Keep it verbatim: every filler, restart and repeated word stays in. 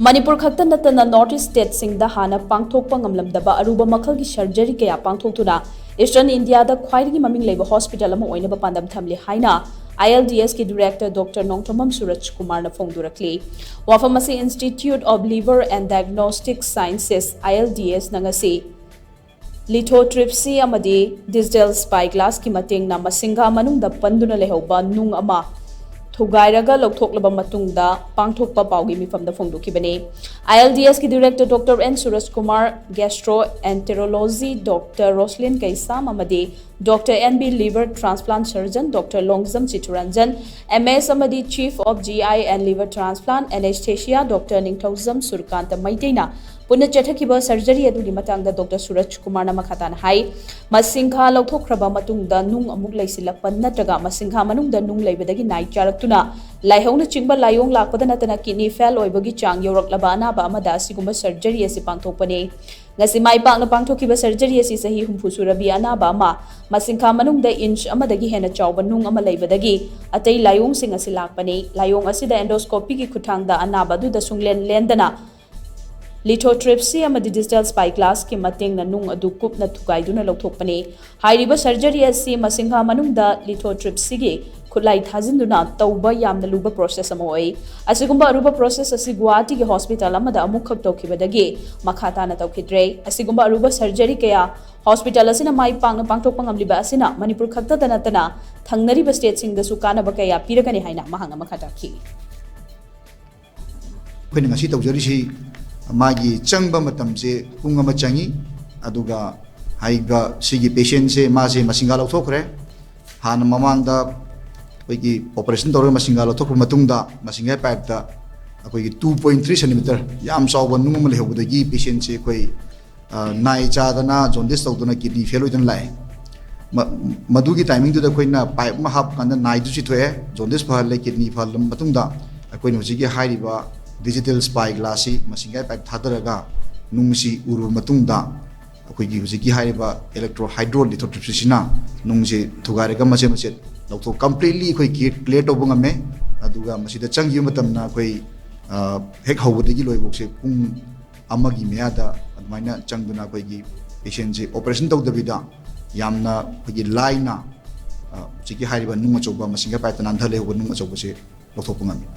ꯃꯅꯤꯄꯨꯔ ꯈꯛꯇ ꯅꯠꯇꯅ North East stateꯁꯤꯡꯗ ꯍꯥꯟꯅ ꯄꯥꯡꯊꯣꯛꯄ ꯉꯝꯂꯝꯗꯕ ꯑꯔꯨꯕ ꯃꯈꯜꯒꯤ surgery ꯀꯌꯥ ꯄꯥꯡꯊꯣꯛꯇꯨꯅ Eastern Indiaꯗ ꯈ꯭ꯋꯥꯏꯗꯒꯤ ꯃꯃꯤꯡ ꯂꯩꯕ hospital ꯑꯃ ꯑꯣꯏꯅꯕ ꯄꯥꯟꯗꯝ ꯊꯝꯂꯤ ꯍꯥꯏꯅ ILDSꯀꯤ director Doctor ꯅꯣꯡꯊꯣꯝꯕꯝ ꯁꯨꯔꯖ ꯀꯨꯃꯥꯔꯅ ꯐꯣꯡꯗꯣꯔꯛꯂꯤ꯫ ꯋꯥꯐꯝ ꯑꯁꯤ Institute of Liver and Diagnostic Sciences, ILDSꯅ ꯉꯁꯤ lithotripsy ꯑꯃꯗꯤ digital spyglassꯀꯤ ꯃꯇꯦꯡꯅ ꯃꯁꯤꯡꯒꯥ ꯃꯅꯨꯡꯗ ꯄꯟꯗꯨꯅ ꯂꯩꯍꯧꯕ ꯅꯨꯡ ꯑꯃ ꯊꯨꯒꯥꯏꯔꯒ ꯂꯧꯊꯣꯛꯂꯕ ꯃꯇꯨꯡꯗ ꯄꯥꯡꯊꯣꯛꯄ ꯄꯥꯎꯒꯤ ꯃꯤꯐꯝꯗ ꯐꯣꯡꯗꯣꯛꯈꯤꯕꯅꯤ꯫ ILDSꯀꯤ director Doctor N Suraj Kumar, gastroenterology Doctor Roslin Keisam ꯑꯃꯗꯤ Doctor NB, liver transplant surgeon Doctor Longjam Chittaranjan, MS ꯑꯃꯗꯤ Chief of GI and Liver Transplant Anesthesia Doctor ꯅꯤꯡꯊꯧꯖꯝ ꯁꯨꯔꯀꯥꯟꯇ ꯃꯩꯇꯩꯅ ꯄꯨꯟꯅ ꯆꯠꯊꯈꯤꯕ surgery ꯑꯗꯨꯒꯤ ꯃꯇꯥꯡꯗ Doctor ꯁꯨꯔꯖ ꯀꯨꯃꯥꯔꯅ ꯃꯈꯥ ꯇꯥꯅ ꯍꯥꯏ, ꯃꯁꯤꯡꯈꯥ ꯂꯧꯊꯣꯛꯈ꯭ꯔꯕ ꯃꯇꯨꯡꯗ ꯅꯨꯡ ꯑꯃꯨꯛ ꯂꯩꯁꯤꯜꯂꯛꯄ ꯅꯠꯇ꯭ꯔꯒ ꯃꯁꯤꯡꯈꯥ ꯃꯅꯨꯡꯗ ꯅꯨꯡ ꯂꯩꯕꯗꯒꯤ ꯅꯥꯏ ꯆꯥꯔꯛꯇꯨꯅ ꯂꯥꯏꯍꯧꯅꯆꯤꯡꯕ ꯂꯥꯏꯑꯣꯡ ꯂꯥꯛꯄꯗ ꯅꯠꯇꯅ kidney fail ꯑꯣꯏꯕꯒꯤ ꯆꯥꯡ ꯌꯧꯔꯛꯂꯕ ꯑꯅꯥꯕ ꯑꯃꯗ ꯑꯁꯤꯒꯨꯝꯕ surgery ꯑꯁꯤ ꯄꯥꯡꯊꯣꯛꯄꯅꯤ꯫ ꯉꯁꯤ ꯃꯥꯏ ꯄꯥꯛꯅ ꯄꯥꯡꯊꯣꯛꯈꯤꯕ surgery ꯑꯁꯤ ꯆꯍꯤ ꯍꯨꯝꯐꯨ ꯁꯨꯔꯕꯤ ꯑꯅꯥꯕ ꯑꯃ ꯃꯁꯤꯡꯈꯥ ꯃꯅꯨꯡꯗ inch ꯑꯃꯗꯒꯤ ꯍꯦꯟꯅ ꯆꯥꯎꯕ ꯅꯨꯡ ꯑꯃ ꯂꯩꯕꯗꯒꯤ ꯑꯇꯩ ꯂꯥꯏꯑꯣꯡꯁꯤꯡ ꯑꯁꯤ ꯂꯥꯛꯄꯅꯤ꯫ ꯂꯥꯏꯑꯣꯡ ꯑꯁꯤꯗ endoscopyꯒꯤ ꯈꯨꯠꯊꯥꯡꯗ ꯑꯅꯥꯕ ꯑꯗꯨꯗ ꯁꯨꯡꯂꯦꯟ ꯂꯦꯟꯗꯅ lithotripsy ꯑꯃꯗꯤ digital spyglassꯀꯤ ꯃꯇꯦꯡꯅ ꯅꯨꯡ ꯑꯗꯨ ꯀꯨꯞꯅ ꯊꯨꯒꯥꯏꯗꯨꯅ ꯂꯧꯊꯣꯛꯄꯅꯤ꯫ ꯍꯥꯏꯔꯤꯕ surgery ꯑꯁꯤ ꯃꯁꯤꯡꯈꯥ ꯃꯅꯨꯡꯗ lithotripsyꯒꯤ ꯈꯨꯠꯂꯥꯏ ꯊꯥꯖꯤꯟꯗꯨꯅ ꯇꯧꯕ ꯌꯥꯝꯅ ꯂꯨꯕ process ꯑꯃ ꯑꯣꯏ꯫ ꯑꯁꯤꯒꯨꯝꯕ ꯑꯔꯨꯕ process ꯑꯁꯤ ꯒꯨꯋꯥꯍꯥꯇꯤꯒꯤ hospital ꯑꯃꯗ ꯑꯃꯨꯛꯈꯛ ꯇꯧꯈꯤꯕꯗꯒꯤ ꯃꯈꯥ ꯇꯥꯅ ꯇꯧꯈꯤꯗ꯭ꯔꯦ꯫ ꯑꯁꯤꯒꯨꯝꯕ ꯑꯔꯨꯕ surgery ꯀꯌꯥ hospital ꯑꯁꯤꯅ ꯃꯥꯏ ꯄꯥꯛꯅ ꯄꯥꯡꯊꯣꯛꯄ ꯉꯝꯂꯤꯕ ꯑꯁꯤꯅ ꯃꯅꯤꯄꯨꯔ ꯈꯛꯇꯗ ꯅꯠꯇꯅ ꯊꯪꯅꯔꯤꯕ stateꯁꯤꯡꯗꯁꯨ ꯀꯥꯟꯅꯕ ꯀꯌꯥ ꯄꯤꯔꯒꯅꯤ ꯍꯥꯏꯅ ꯃꯍꯥꯛꯅ ꯃꯈꯥ ꯇꯥꯈꯤ꯫ ꯑꯩꯈꯣꯏꯅ ꯉꯁꯤ ꯇꯧꯖꯔꯤꯁꯤ ꯃꯥꯒꯤ ꯆꯪꯕ ꯃꯇꯝꯁꯦ ꯄꯨꯡ ꯑꯃ ꯆꯪꯉꯤ꯫ ꯑꯗꯨꯒ ꯍꯥꯏꯔꯤꯕ ꯁꯤꯒꯤ patientꯁꯦ ꯃꯥꯁꯦ ꯃꯁꯤꯡꯒꯥ ꯂꯧꯊꯣꯛꯈ꯭ꯔꯦ꯫ ꯍꯥꯟꯅ ꯃꯃꯥꯡꯗ ꯑꯩꯈꯣꯏꯒꯤ operation ꯇꯧꯔꯒ ꯃꯁꯤꯡꯒꯥ ꯂꯧꯊꯣꯛꯈ꯭ꯔ ꯃꯇꯨꯡꯗ ꯃꯁꯤꯡꯒꯥ pipeꯇ ꯑꯩꯈꯣꯏꯒꯤ two point three centimeter ꯌꯥꯝ ꯆꯥꯎꯕ ꯅꯨꯡ ꯑꯃ ꯂꯩꯍꯧꯕꯗꯒꯤ patientꯁꯦ ꯑꯩꯈꯣꯏ ꯅꯥꯏ ꯆꯥꯗꯅ jaundice ꯇꯧꯗꯅ kidney fail ꯑꯣꯏꯗꯅ ꯂꯥꯛꯑꯦ꯫ ꯃꯗꯨꯒꯤ timingꯗꯨꯗ ꯑꯩꯈꯣꯏꯅ pipe ꯑꯃ ꯍꯥꯞꯄ ꯀꯥꯟꯗ ꯅꯥꯏꯗꯨ ꯆꯤꯊꯣꯛꯑꯦ, jaundice ꯐꯍꯜꯂꯦ, kidney ꯐꯍꯜꯂꯕ ꯃꯇꯨꯡꯗ ꯑꯩꯈꯣꯏꯅ ꯍꯧꯖꯤꯛꯀꯤ ꯍꯥꯏꯔꯤꯕ digital spyglassꯁꯤ ꯃꯁꯤꯡꯒꯥꯏ pipe ꯊꯥꯗꯔꯒ ꯅꯨꯡꯁꯤ ꯎꯔꯨꯔꯕ ꯃꯇꯨꯡꯗ ꯑꯩꯈꯣꯏꯒꯤ ꯍꯧꯖꯤꯛꯀꯤ ꯍꯥꯏꯔꯤꯕ electrohydrolithotripsyꯁꯤꯅ ꯅꯨꯡꯁꯤ ꯊꯨꯒꯥꯏꯔꯒ ꯃꯆꯦꯠ ꯃꯆꯦꯠ ꯂꯧꯊꯣꯛ completely ꯑꯩꯈꯣꯏ clear ꯇꯧꯕ ꯉꯝꯃꯦ꯫ ꯑꯗꯨꯒ ꯃꯁꯤꯗ ꯆꯪꯈꯤꯕ ꯃꯇꯝꯗ ꯑꯩꯈꯣꯏ ꯍꯦꯛ ꯍꯧꯕꯗꯒꯤ ꯂꯣꯏꯕꯐꯥꯎꯁꯦ ꯄꯨꯡ ꯑꯃꯒꯤ ꯃꯌꯥꯗ ꯑꯗꯨꯃꯥꯏꯅ ꯆꯪꯗꯨꯅ ꯑꯩꯈꯣꯏꯒꯤ patientꯁꯦ operation ꯇꯧꯗꯕꯤꯗ ꯌꯥꯝꯅ ꯑꯩꯈꯣꯏꯒꯤ ꯂꯥꯏꯅ, ꯍꯧꯖꯤꯛꯀꯤ ꯍꯥꯏꯔꯤꯕ ꯅꯨꯡ ꯑꯆꯧꯕ, ꯃꯁꯤꯡꯒ ꯄꯥꯏꯠꯇ ꯅꯥꯟꯊ ꯂꯩꯍꯧꯕ ꯅꯨꯡ ꯑꯆꯧꯕꯁꯦ ꯂꯧꯊꯣꯛꯄ ꯉꯝꯃꯤ꯫